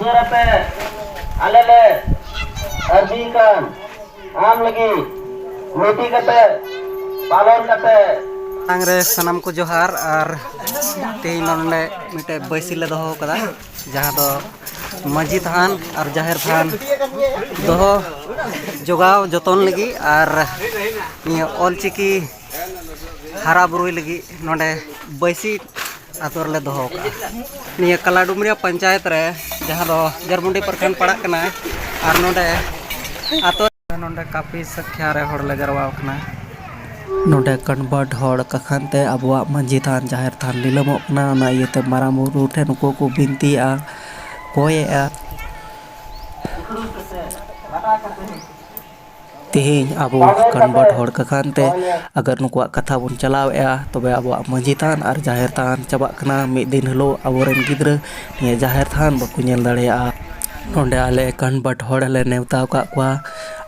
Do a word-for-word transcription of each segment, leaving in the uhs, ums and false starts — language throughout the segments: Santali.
ᱥᱩᱨ ᱟᱛᱮ ᱟᱞᱮ ᱞᱮ ᱟᱹᱨᱡᱤ ᱠᱟᱱ ᱟᱢ ᱞᱟᱹᱜᱤᱫ ᱢᱤᱫᱴᱤ ᱠᱟᱛᱮ ᱯᱟᱞᱚᱱ ᱠᱟᱛᱮ᱾ ᱢᱟᱲᱟᱝ ᱨᱮ ᱥᱟᱱᱟᱢ ᱠᱚ ᱡᱚᱦᱟᱨ᱾ ᱟᱨ ᱛᱮᱦᱮᱧ ᱫᱚ ᱱᱚᱰᱮ ᱢᱤᱫᱴᱮᱡ ᱵᱟᱹᱭᱥᱤ ᱞᱮ ᱫᱚᱦᱚ ᱠᱟᱫᱟ, ᱡᱟᱦᱟᱸ ᱫᱚ ᱢᱟᱹᱡᱷᱤ ᱛᱷᱟᱱ ᱟᱨ ᱡᱟᱦᱮᱨ ᱛᱷᱟᱱ ᱫᱚᱦᱚ, ᱡᱚᱜᱟᱣ ᱡᱚᱛᱚᱱ ᱞᱟᱹᱜᱤᱫ ᱟᱨ ᱱᱤᱭᱟᱹ ᱚᱞᱪᱤᱠᱤ ᱦᱟᱨᱟ ᱵᱩᱨᱩᱭ ᱞᱟᱹᱜᱤᱫ ᱱᱚᱰᱮ ᱵᱟᱹᱭᱥᱤ ᱟᱛᱳ ᱨᱮᱞᱮ ᱫᱚᱦᱚ ᱠᱟᱜᱼᱟ᱾ ᱱᱤᱭᱟᱹ ᱠᱟᱞᱟᱰᱩᱢᱨᱤᱭᱟ ᱯᱚᱧᱪᱟᱭᱮᱛ ᱨᱮ, ᱡᱟᱦᱟᱸ ᱫᱚ ᱡᱟᱨᱢᱩᱱᱰᱤ ᱯᱨᱚᱠᱷᱚᱸᱰ ᱯᱟᱲᱟᱜ ᱠᱟᱱᱟ, ᱟᱨ ᱱᱚᱰᱮ ᱟᱛᱳ, ᱱᱚᱰᱮ ᱠᱟᱯᱷᱤ ᱥᱚᱝᱠᱷᱟ ᱨᱮ ᱦᱚᱲ ᱞᱮ ᱡᱟᱨᱣᱟ ᱟᱠᱟᱱᱟ᱾ ᱱᱚᱰᱮ ᱠᱚᱱᱵᱷᱟᱨᱴ ᱦᱚᱲ ᱠᱟᱠᱷᱟᱱ ᱛᱮ ᱟᱵᱚᱣᱟᱜ ᱢᱟᱹᱡᱷᱤ ᱛᱷᱟᱱ, ᱡᱟᱦᱮᱨ ᱛᱷᱟᱱ ᱞᱤᱞᱟᱹᱢᱚᱜ ᱠᱟᱱᱟ᱾ ᱚᱱᱟ ᱤᱭᱟᱹᱛᱮ ᱢᱟᱨᱟᱝ ᱵᱩᱨᱩ ᱴᱷᱮᱱ ᱩᱱᱠᱩ ᱠᱚ ᱵᱤᱱᱛᱤᱭᱮᱫᱼᱟ, ᱠᱚᱭᱮᱜᱼᱟ᱾ ᱛᱮᱦᱮᱧ ᱟᱵᱚ ᱠᱚᱱᱵᱷᱟᱨᱴ ᱦᱚᱲ ᱠᱟᱠᱷᱟᱱ ᱛᱮ ᱟᱜᱟᱨ ᱱᱩᱠᱩᱣᱟᱜ ᱠᱟᱛᱷᱟ ᱵᱚᱱ ᱪᱟᱞᱟᱣᱮᱫᱼᱟ, ᱛᱚᱵᱮ ᱟᱵᱚᱣᱟᱜ ᱢᱟᱹᱡᱷᱤ ᱛᱷᱟᱱ ᱟᱨ ᱡᱟᱦᱮᱨ ᱛᱷᱟᱱ ᱪᱟᱵᱟᱜ ᱠᱟᱱᱟ᱾ ᱢᱤᱫ ᱫᱤᱱ ᱦᱤᱞᱳᱜ ᱟᱵᱚᱨᱮᱱ ᱜᱤᱫᱽᱨᱟᱹ ᱱᱤᱭᱟᱹ ᱡᱟᱦᱮᱨ ᱛᱷᱟᱱ ᱵᱟᱠᱚ ᱧᱮᱞ ᱫᱟᱲᱮᱭᱟᱜᱼᱟ᱾ ᱱᱚᱰᱮ ᱟᱞᱮ ᱠᱚᱱᱵᱷᱟᱨᱴ ᱦᱚᱲ ᱞᱮ ᱱᱮᱣᱛᱟ ᱟᱠᱟᱫ ᱠᱚᱣᱟ,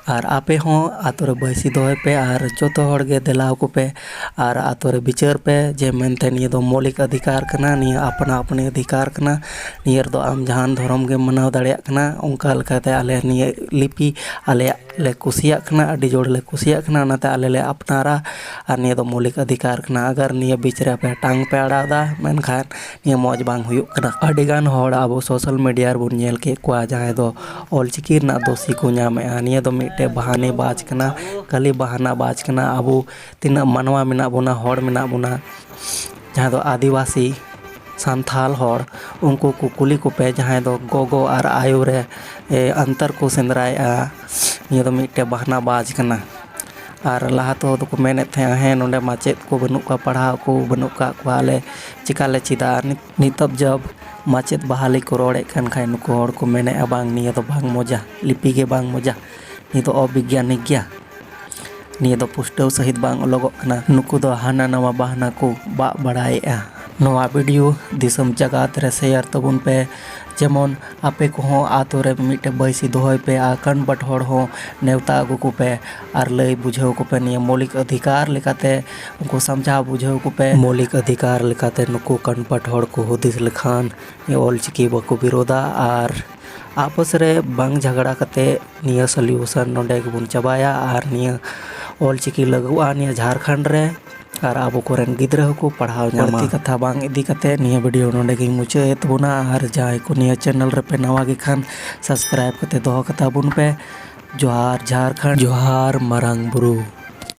ᱟᱨ ᱟᱯᱮ ᱦᱚᱸ ᱟᱛᱳ ᱨᱮ ᱵᱟᱹᱭᱥᱤ ᱫᱚᱦᱚᱭ ᱯᱮ ᱟᱨ ᱡᱚᱛᱚ ᱦᱚᱲ ᱜᱮ ᱫᱮᱞᱟ ᱟᱠᱚ ᱯᱮ᱾ ᱟᱨ ᱟᱛᱳ ᱨᱮ ᱵᱤᱪᱟᱹᱨ ᱯᱮ ᱡᱮ ᱢᱮᱱᱛᱮ ᱱᱤᱭᱟᱹ ᱫᱚ ᱢᱳᱣᱞᱤᱠ ᱚᱫᱷᱤᱠᱟᱨ ᱠᱟᱱᱟ, ᱱᱤᱭᱟᱹ ᱟᱯᱱᱟ ᱟᱯᱱᱤ ᱚᱫᱷᱤᱠᱟᱨ ᱠᱟᱱᱟ, ᱱᱤᱭᱟᱹ ᱨᱮᱫᱚ ᱟᱢ ᱡᱟᱦᱟᱱ ᱫᱷᱚᱨᱚᱢ ᱜᱮᱢ ᱢᱟᱱᱟᱣ ᱫᱟᱲᱮᱭᱟᱜ ᱠᱟᱱᱟ᱾ ᱚᱱᱠᱟ ᱞᱮᱠᱟᱛᱮ ᱟᱞᱮ ᱱᱤᱭᱟᱹ ᱞᱤᱯᱤ ᱟᱞᱮᱭᱟᱜ ᱞᱮ ᱠᱩᱥᱤᱭᱟᱜ ᱠᱟᱱᱟ, ᱟᱹᱰᱤ ᱡᱳᱨ ᱞᱮ ᱠᱩᱥᱤᱭᱟᱜ ᱠᱟᱱᱟ, ᱚᱱᱟᱛᱮ ᱟᱞᱮ ᱞᱮ ᱟᱯᱱᱟᱨᱟ᱾ ᱟᱨ ᱱᱤᱭᱟᱹ ᱫᱚ ᱢᱳᱣᱞᱤᱠ ᱚᱫᱷᱤᱠᱟᱨ ᱠᱟᱱᱟ᱾ ᱟᱜᱟᱨ ᱱᱤᱭᱟᱹ ᱵᱤᱪ ᱨᱮ ᱟᱯᱮ ᱴᱟᱝ ᱯᱮ ᱟᱲᱟᱣ ᱮᱫᱟ, ᱢᱮᱱᱠᱷᱟᱱ ᱱᱤᱭᱟᱹ ᱢᱚᱡᱽ ᱵᱟᱝ ᱦᱩᱭᱩᱜ ᱠᱟᱱᱟ᱾ ᱟᱹᱰᱤ ᱜᱟᱱ ᱦᱚᱲ ᱟᱵᱚ ᱥᱳᱥᱟᱞ ᱢᱤᱰᱤᱭᱟ ᱨᱮᱵᱚᱱ ᱧᱮᱞ ᱠᱮᱫ ᱠᱚᱣᱟ, ᱡᱟᱦᱟᱸᱭ ᱫᱚ ᱚᱞᱪᱤᱠᱤ ᱨᱮᱱᱟᱜ ᱫᱳᱥᱤ ᱠᱚ ᱧᱟᱢᱮᱫᱼᱟ᱾ ᱱᱤᱭᱟᱹ ᱫᱚ ᱢᱤᱫᱴᱮᱡ ᱵᱟᱦᱟᱱᱮ ᱵᱟᱡᱽ ᱠᱟᱱᱟ, ᱠᱷᱟᱹᱞᱤ ᱵᱟᱦᱟᱱᱟ ᱵᱟᱡᱽ ᱠᱟᱱᱟ᱾ ᱟᱵᱚ ᱛᱤᱱᱟᱹᱜ ᱢᱟᱱᱣᱟ ᱢᱮᱱᱟᱜ ᱵᱚᱱᱟ, ᱦᱚᱲ ᱢᱮᱱᱟᱜ ᱵᱚᱱᱟ, ᱡᱟᱦᱟᱸ ᱫᱚ ᱟᱹᱫᱤᱵᱟᱹᱥᱤ ᱥᱟᱱᱛᱷᱟᱞ ᱦᱚᱲ, ᱩᱱᱠᱩ ᱠᱚ ᱠᱩᱞᱤ ᱠᱚᱯᱮ, ᱡᱟᱦᱟᱸᱭ ᱫᱚ ᱜᱚᱜᱚ ᱟᱨ ᱟᱭᱳ ᱨᱮ, ᱮ, ᱚᱱᱛᱚᱨ ᱠᱚ ᱥᱮᱸᱫᱽᱨᱟᱭᱮᱫᱼᱟ᱾ ᱱᱤᱭᱟᱹ ᱫᱚ ᱢᱤᱫᱴᱮᱡ ᱵᱟᱦᱱᱟ ᱵᱟᱡᱽ ᱠᱟᱱᱟ᱾ ᱟᱨ ᱞᱟᱦᱟ ᱛᱮᱫᱚ ᱠᱚ ᱢᱮᱱᱮᱫ ᱛᱟᱦᱮᱸᱜᱼᱟ, "ᱦᱮᱸ, ᱱᱚᱰᱮ ᱢᱟᱪᱮᱫ ᱠᱚ ᱵᱟᱹᱱᱩᱜ ᱠᱚᱣᱟ, ᱯᱟᱲᱦᱟᱣ ᱠᱚ ᱵᱟᱹᱱᱩᱜ ᱠᱟᱜ ᱠᱚᱣᱟ, ᱟᱞᱮ ᱪᱮᱠᱟ ᱞᱮ ᱪᱮᱫᱟ?" ᱱᱤᱛ-, ᱱᱤᱛᱚᱜ ᱡᱚᱵ ᱢᱟᱪᱮᱫ ᱵᱟᱦᱟᱞᱤ ᱠᱚ ᱨᱚᱲᱮᱫ ᱠᱟᱱ ᱠᱷᱟᱡ, ᱱᱩᱠᱩ ᱦᱚᱲ ᱠᱚ ᱢᱮᱱᱮᱫᱼᱟ, "ᱵᱟᱝ, ᱱᱤᱭᱟᱹ ᱫᱚ ᱵᱟᱝ ᱢᱚᱡᱟ, ᱞᱤᱯᱤ ᱜᱮ ᱵᱟᱝ ᱢᱚᱡᱟ, ᱱᱤᱭᱟᱹ ᱫᱚ ᱚᱵᱤᱜᱽᱜᱟᱱᱤᱠ ᱜᱮᱭᱟ, ᱱᱤᱭᱟᱹ ᱫᱚ ᱯᱩᱥᱴᱟᱹᱣ ᱥᱟᱹᱦᱤᱡ ᱵᱟᱝ ᱚᱞᱚᱜᱚᱜ ᱠᱟᱱᱟ, ᱱᱩᱠᱩ ᱫᱚ ᱦᱟᱱᱟ ᱱᱟᱣᱟ ᱵᱟᱦᱱᱟ ᱠᱚ ᱵᱟᱜ ᱵᱟᱲᱟᱭᱮᱫᱼᱟ, ᱱᱚᱣᱟ video ᱫᱤᱥᱚᱢ ᱡᱟᱠᱟᱛ ᱨᱮ share ᱛᱟᱵᱚᱱ ᱯᱮ, ᱡᱮᱢᱚᱱ ᱟᱯᱮ ᱠᱚᱦᱚᱸ ᱟᱛᱳ ᱨᱮ ᱢᱤᱫᱴᱮᱱ ᱵᱟᱹᱭᱥᱤ ᱫᱚᱦᱚᱭ ᱯᱮ ᱟᱨ convert ᱦᱚᱲ ᱦᱚᱸ ᱱᱮᱣᱛᱟ ᱟᱹᱜᱩ ᱠᱚᱯᱮ ᱟᱨ ᱞᱟᱹᱭ ᱵᱩᱡᱷᱟᱹᱣ ᱠᱚᱯᱮ ᱱᱤᱭᱟᱹ ᱢᱳᱣᱞᱤᱠ ᱚᱫᱷᱤᱠᱟᱨ ᱞᱮᱠᱟᱛᱮ ᱩᱱᱠᱩ ᱥᱟᱢᱡᱷᱟᱣ ᱵᱩᱡᱷᱟᱹᱣ ᱠᱚᱯᱮ᱾ ᱢᱳᱣᱞᱤᱠ ᱚᱫᱷᱤᱠᱟᱨ ᱞᱮᱠᱟᱛᱮ ᱱᱩᱠᱩ convert ᱦᱚᱲ ᱠᱚ ᱦᱩᱫᱤᱥ ᱞᱮᱠᱷᱟᱱ ᱱᱤᱭᱟᱹ ᱚᱞᱪᱤᱠᱤ ᱵᱟᱠᱚ ᱵᱤᱨᱳᱫᱟ ᱟᱨ ᱟᱯᱚᱥ ᱨᱮ ᱵᱟᱝ ᱡᱷᱟᱜᱽᱲᱟ ᱠᱟᱛᱮ ᱱᱤᱭᱟᱹ solution ᱱᱚᱰᱮ ᱜᱮᱵᱚᱱ ᱪᱟᱵᱟᱭᱟ ᱟᱨ ᱱᱤᱭᱟᱹ ᱚᱞᱪᱤᱠᱤ ᱞᱟᱹᱜᱩᱜᱼᱟ ᱱᱤᱭᱟᱹ ᱡᱷᱟᱲᱠᱷᱚᱸᱰ ᱨᱮ᱾ ᱟᱨ ᱟᱵᱚ ᱠᱚᱨᱮᱱ ᱜᱤᱫᱽᱨᱟᱹ ᱦᱚᱸᱠᱚ ᱯᱟᱲᱦᱟᱣ ᱧᱟᱢᱟ᱾ ᱵᱟᱹᱲᱛᱤ ᱠᱟᱛᱷᱟ ᱵᱟᱝ ᱤᱫᱤ ᱠᱟᱛᱮ ᱱᱤᱭᱟᱹ video ᱱᱚᱰᱮ ᱜᱤᱧ ᱢᱩᱪᱟᱹᱫ ᱮᱫ ᱛᱟᱵᱚᱱᱟ᱾ ᱟᱨ ᱡᱟᱦᱟᱸᱭ ᱠᱚ ᱱᱤᱭᱟᱹ channel ᱨᱮᱯᱮ ᱱᱟᱣᱟ ᱜᱮ ᱠᱷᱟᱱ subscribe ᱠᱟᱛᱮ ᱫᱚᱦᱚ ᱠᱟᱛᱟ ᱵᱚᱱ ᱯᱮ᱾ ᱡᱚᱦᱟᱨ ᱡᱷᱟᱲᱠᱷᱚᱸᱰ, ᱡᱚᱦᱟᱨ ᱢᱟᱨᱟᱝ ᱵᱩᱨᱩ᱾